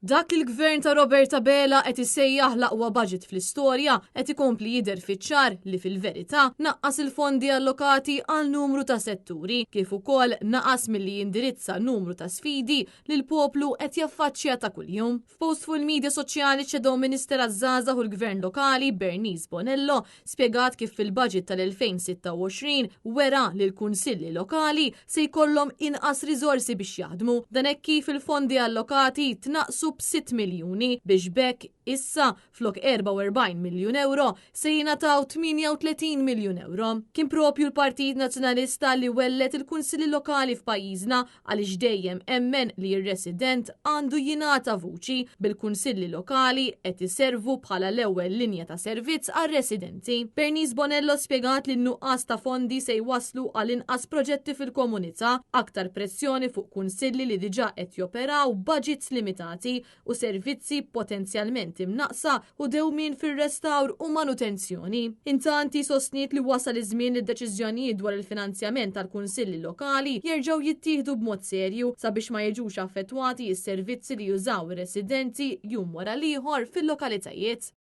Dak li l-Gvern ta' Robert Abela qed isejjaħ l-aqwa budget fl-istorja qed ikompli jidher fiċ-ċar li fil-verità naqqas il-fondi allokati għal numru ta' setturi kif ukoll naqas milli jindirizza numru ta' sfidi li l-poplu qed jaffaċċja ta' kuljum. F'post fuq il-midja soċjali Shadow Minister għaż-Żgħażagħ u l-Gvern Lokali Bernice Bonello spjegat kif fil-budget tal-2026 wera li l-kunsilli lokali se jkollhom inqas riżorsi biex jaħdmu. Dan hekk kif il-fondi allokati tnaqqsu b' 6 miljuni biex b'hekk issa flok 44 miljun ewro se jingħataw 38 miljun ewro. Kien propju l-Partit Nazzjonalista li welled il-kunsilli lokali f'pajjiżna għaliex dejjem emmen li r-resident għandu jingħata vuċi, bil-kunsilli lokali qed iservu bħala l-ewwel linja ta' servizz għar-residenti. Bernice Bonello spjegat li n-nuqqas ta' fondi se jwasslu għal inqas proġetti fil-komunità, aktar pressjoni fuq kunsilli li diġà qed joperaw b'baġits limitati u servizzi potenzjalment imnaqqsa u dewmien fir-restawr u manutenzjoni. Intant hi sostniet li wasal iż-żmien li d-deċiżjonijiet dwar il-finanzjament tal-kunsilli lokali jerġgħu jittieħdu b'mod serju sabiex ma jiġux affettwati s-servizzi li jużaw ir-residenti jum wara l-ieħor fil-lokalitajiet.